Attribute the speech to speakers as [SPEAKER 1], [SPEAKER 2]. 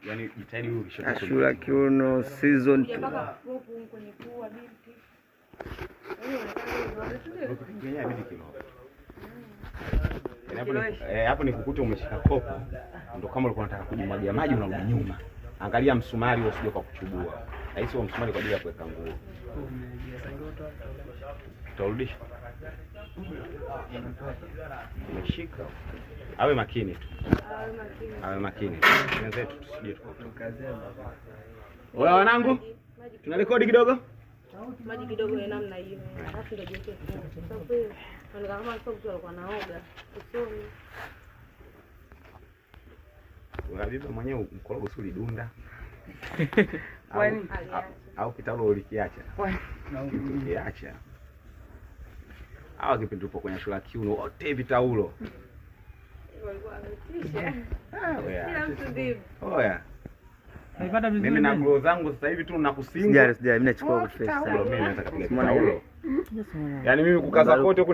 [SPEAKER 1] Yani jitahidi huyu ukishatoka.
[SPEAKER 2] Ashura Kiuno season 2.
[SPEAKER 3] Hujapaka kopu kwenye pua, binti.
[SPEAKER 1] Yenyewe inabidi kilowe. Yaani hapo ni kukuta umeshika kopo, ndo kama ulikuwa unataka kujimwagia maji unarudi nyuma. Angalia msumari huo usije kwa kuchubua. Nahisi huo msumari kwa ajili ya kuweka nguo. Utarudisha. Umeshika. Awe makini tu. Awe makini. Wenzetu tusije tukatoka. Oya wanangu, tuna rekodi kidogo.
[SPEAKER 3] Maji kidogo ya namna hiyo. Alafu ndio jiweke. Sababu inaonekana kama sio mtu alikuwa anaoga usoni.
[SPEAKER 1] Habiba mwenyewe mkorogo si ulidunda. Au kitaulo ulikiacha? Ulikiacha. Hawa kipindi tupo kwenye shule ya kiuno wote vitaulo.
[SPEAKER 3] Walikuwa wametisha.
[SPEAKER 1] Ah, oya.
[SPEAKER 3] Kila mtu ndivyo.
[SPEAKER 1] Oya.
[SPEAKER 4] Naipata vizuri.
[SPEAKER 1] Mimi na nguo zangu sasa hivi tu nakusinga.
[SPEAKER 2] Sijali, sijali, mimi nachukua kwa fresh
[SPEAKER 1] Kitaulo
[SPEAKER 2] sana.
[SPEAKER 1] mimi naweza kupiga kitaulo. Yaani mimi kukaza kote huku.